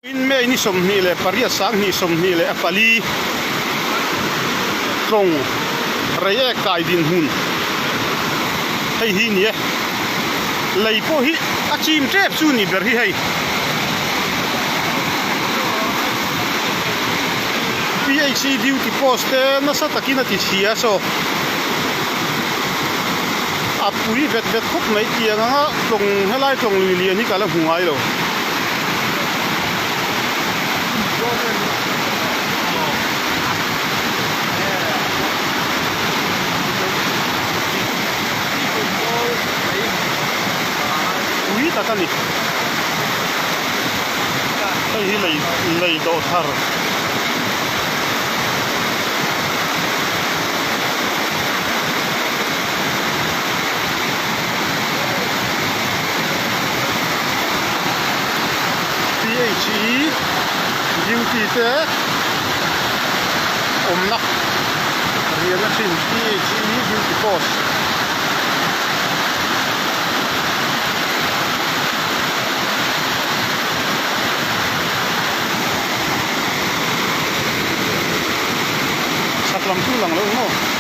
In May ni 28 24 tlawng Reiek kai dinhmun hei hi ni e. Lei pawh hi a chim tep chu ni ber hi hei. PHE duty post te nasa takin a ti chhia saw a pui vet vet khawp mai tiang anga tlawng helai tlawng lui lian hi ka la hmu ngai lo. Pui tak a ni. Hei hi lei lei dawh thar. PHE duty te awmna riahna thin PHE duty post. Chhak lam chu lang lo maw?